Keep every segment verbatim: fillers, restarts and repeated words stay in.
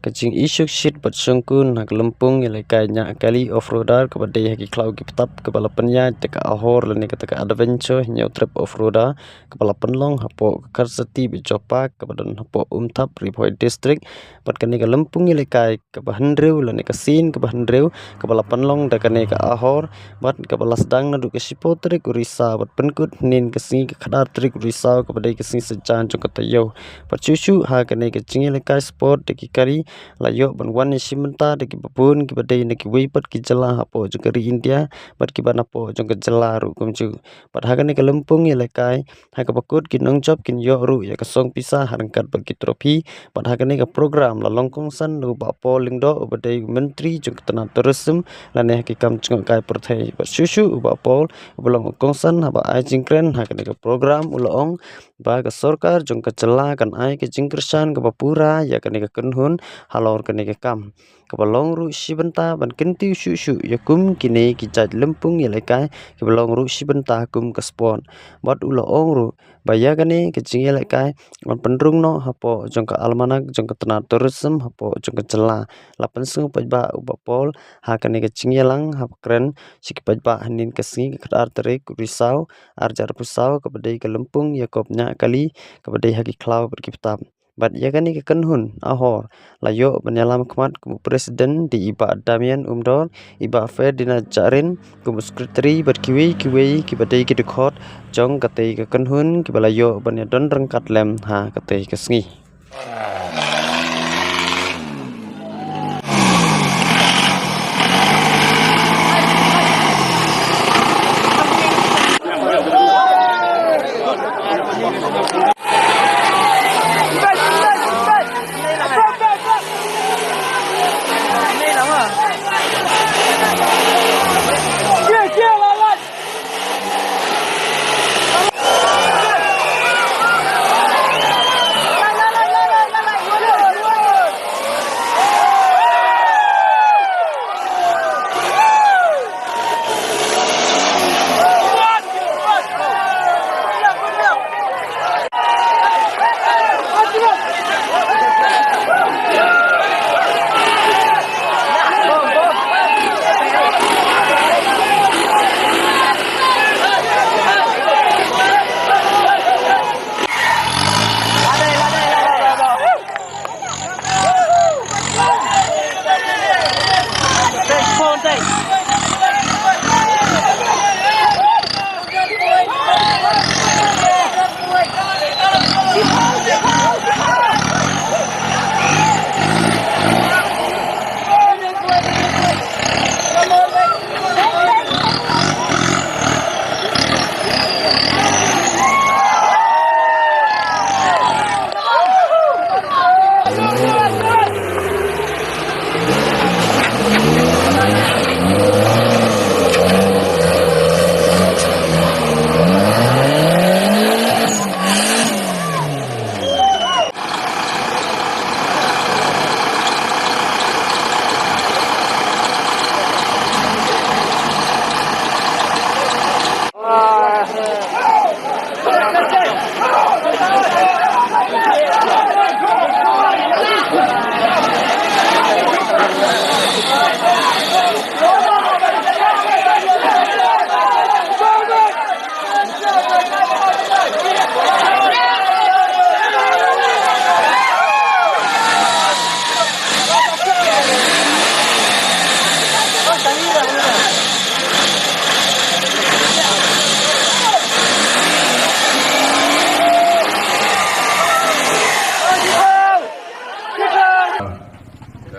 Ka jingïashongshit bad shongkun ha ka lympung ïalehkai Ñiah Kali Off-roader kaba dei ha ki khlaw ki btap kaba la pynïaid da ka Ahor lane kata ka Adventure Hynñiewtrep Off-roader kaba la pynlong hapoh ka Kharsati Beach Park kaba don hapoh Umthap, Ri Bhoi District. Bad kane ka lympung ïalehkai kaba hynriew lane ka sien kaba hynriew kaba la pynlong da kane ka Ahor bad kaba la sdang naduh ka shiphew tarik u Risaw bad pynkut hynnin ka sngi ka khatar tarik u Risaw kaba dei ka sngi saitjaiñ jong ka taïew. Bad shuh shuh ha kane ka jingïalehkai sport da ki kari la ïoh ban wan ïashim bynta da kiba bun kiba dei na kiwei pat ki jylla hapoh jong ka ri India bad kiba napoh jong ka jylla ruh kumjuh. Bad ha kane ka lympung ïalehkai ha kaba kut ki nongjop kin ïoh ruh ïa ka song pisa ha ryngkat bad ki trophy. Bad ha kane ka program la long kongsan da u Bah Paul Lyngdoh uba dei u Myntri jong ka tnat tourism lane ha ki kam jngohkai pyrthei. Bad shuh shuh u Bah Paul uba long u kongsan haba ai jingkren ha kane ka program u la ong ba ka sorkar jong ka jylla kan ai ka jingkyrshan kaba pura ïa kane ka kynhun halor kane ka kam kaba long ruh shi bynta ban kyntiew shuh shuh ïa kum kine ki jait lympung ïalehkai kiba long ruh shi bynta kum ka sport. Bad u la ong ruh ba ïa kane ka jingïalehkai ban pynrung noh hapoh jong ka almanak jong ka tnat tourism hapoh jong ka jylla. La pynsngew paidbah u Bah Paul ha kane ka jingïalang haba kren sha ki paidbah hynnin ka sngi ka khatar tarik u Risaw ar hajar arphew saw kaba dei ka lympung ïakop Ñiah Kali kaba dei ha ki khlaw bad ki btap. Bad ïa kane ka kynhun Ahor la ïoh ban ïalam khmat kum u president dei i Bah Damian Umdor, i Bah Ferdinand Jarin kum u secretary bad kiwei kiwei kiba dei ki dkhot jong katei ka kynhun kiba la ïoh ban ïadon ryngkat lem ha katei ka sngi.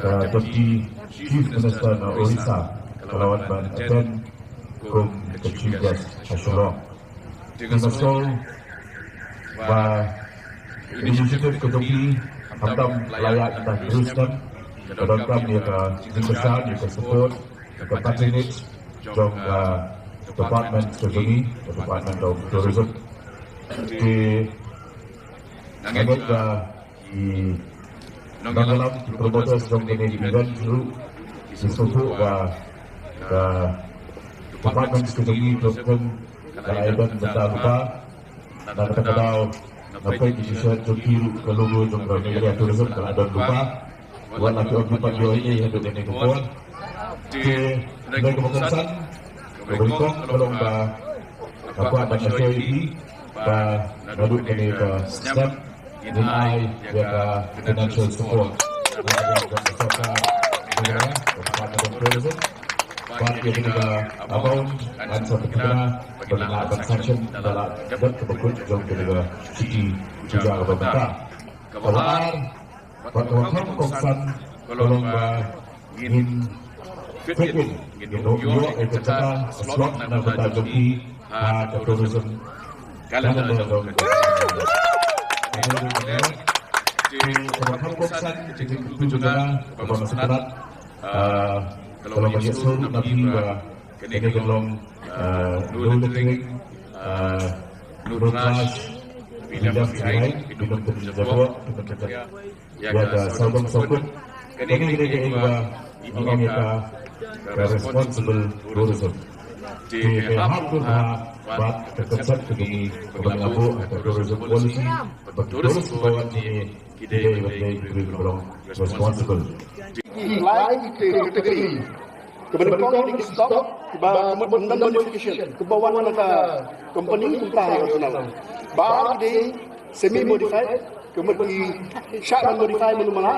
Ka Deputy Chief Minister na Orissa ka la wan ban attend kum ka chief guest ha Shillong. Te nga sngew ba initiative ka jong ki, khamtam la ïaid tang hynriew snem, ka donkam ïa ka jingkyrshan, ïa ka support, ïa ka patronage jong ka department ka jong ngi, ka Department of Tourism. Te nga ngeit ba ki nongïalam, ki promoters jong kine ki event ruh ki sngewthuh ba ka department ka jong ngi ka la ïaid bynta lypa. Na kata ka daw nga peit ki t-shirt jong ki ruh, ka logo jong ka Meghalaya Tourism ka la don lypa. Wat la ki ong ki pat ïoh ïa ka dei kane ka por. Te, lei kaba kongsan, kaba nyngkong ka long ba nga kwah ban ïa ïohi ba naduh kane ka step ngin ai ïa ka financial support na ka sorkar, na ka Department of Tourism. Bad ïa kane ka amount ngan sa pynbna ba ngin lah ban sanction da la dep kaba kut jong kane ka shuti puja kaba mynta. Kaba ar, bad kaba kham kongsan ka long ba ngin fit in, ngin ïoh ïa ka jaka slot na ka bynta jong phi ha ka tourism calendar jong ka. Te kaba kham kongsan ka jingpynjongana kaba nga sngewtynnat, ah, ka long ban ïathuh na phi ba kane ka long, ah, no littering, ah, no trash, be left behind, phi nym pynjaboh, phi nym pynjaboh ïa ka sawdong sawkun. Kane ka dei kaba ngi ong ïa ka, ka responsible tourism. Te ka hap dur ha bad ka concept ka dei kaba nga buh ha ka tourism policy, ba tourist kiba wan hangne ki dei ban dei ki briew kiba long responsible. Ki lai ki category. Kaba nyngkong dei ki stock kiba mut ym don modification, kiba wan na ka company, kumta ha original. Ba ar ki dei semi modified, ka mut ki shah ban modify mano mano,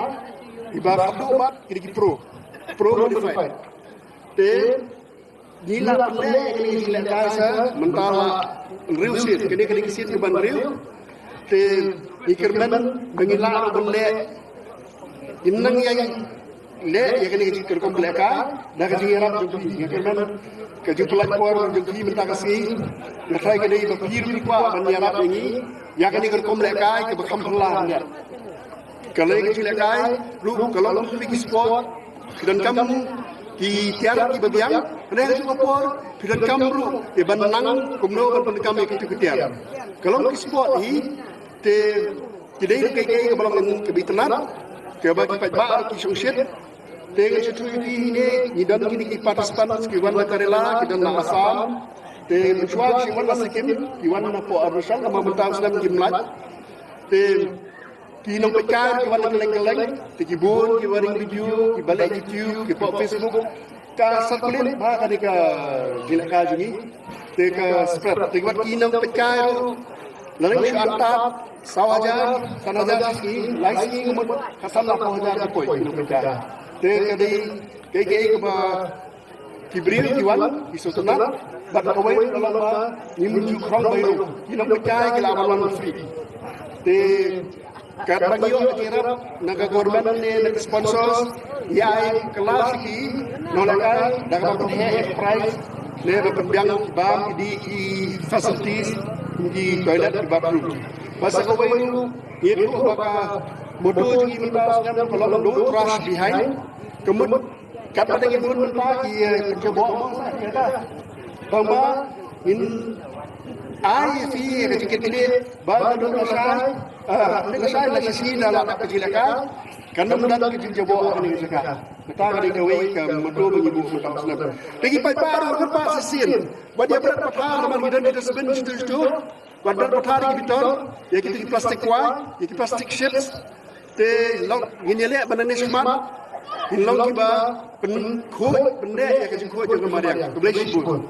kiba khadduh mat ki dei ki pro, pro modified. Te ngi la pynleh ïa kane ka jinglehkai sa mynta la hynriew sien, kane ka dei ka sien kaba hynriew. Te ngi kyrmen ba ngin lah ruh ban leh, ngin nang ïa leh ïa kane ka jing, ka rukom lehkai da ka jingïarap jong phi. Nga kyrmen ka jingpynlait por jong phi mynta ka sngi, nga tharai ka dei ba phi ruh phi kwah ban ïarap ïa ngi ïa kane ka rukom lehkai kaba kham phylla hangne. Ka lei ka jinglehkai ruh ka long phi ki sport, phi donkam ki tiar kiba biang, hynrei ha kajuh ka por phi donkam ruh ïa ban nang kumno ban pyndonkam ïa kitu ki tiar. Ka long ki sport hi, te ki dei ruh kiei kiei kaba long kaba itynnad, kaba ki paidbah ki shongshit. Te ngan shu ïathuh ïa phi, hangne ngi don kine ki participants ki wan na Kerala, ki don na Assam. Te mynshuwa ki wan na Sikkim, ki wan na poh Arunachal, namar mynta u snem kim lait. Te ki nongpeitkai ki wan na kylleng kylleng, te ki bun kiba ring video, kiba leh YouTube, ki poh Facebook. Ka circulate bha kane ka jinglehkai jong ngi. Te ka spread, te wat ki nongpeitkai ruh la ring shu antad saw hajar, san hajar shi sngi, lai sngi ka mut ka san laiphew hajar ki poi ki nongpeitkai. Te ka dei kaei kaei kaba ki briew ki wan ki sngewtynnat, bad kawei ka long ba ngim ju khrong beit ruh, ki nongpeitkai ki lah ban wan free. Te katba ngi ïoh ka jingïarap na ka government ne na ki sponsors, ngi ai kylla sha ki nonglehkai da kaba pynheh ïa ki prize ne ba pynbiang ki bam, ki dih, ki facilities, ki toilet, ki bathroom. Bad sa kawei ruh ngi ïathuh ba ka motto jong ngi mynta u snem ka long Don't Trash Behind. Ka mut katba dang ïa bun mynta ki, eh, pynjaboh mo sa kata. Tangba ngin ai ïa phi ka jingkitkhlieh ba naduh lashai, ah, naduh lashai la shisien da la dap ka jinglehkai, kan ym don ka jingjaboh ha kane ka jaka. Kata ka dei kawei ka motto ba ngi buh mynta u snem. Te ki paidbah ruh kyrpad shisien ba ïa bret pathar namar ngi don ki dustbin shatu shatu. Wat bret pathar ïa ki bitor, ïa kito ki plastic kwai, ïa ki plastic chips. Te long ngin ïaleh ban nangne shakhmat, ngin long kiba pynkhuid pyndeh ïa ka jingkhuid jong ka mariang. Khublei shibun.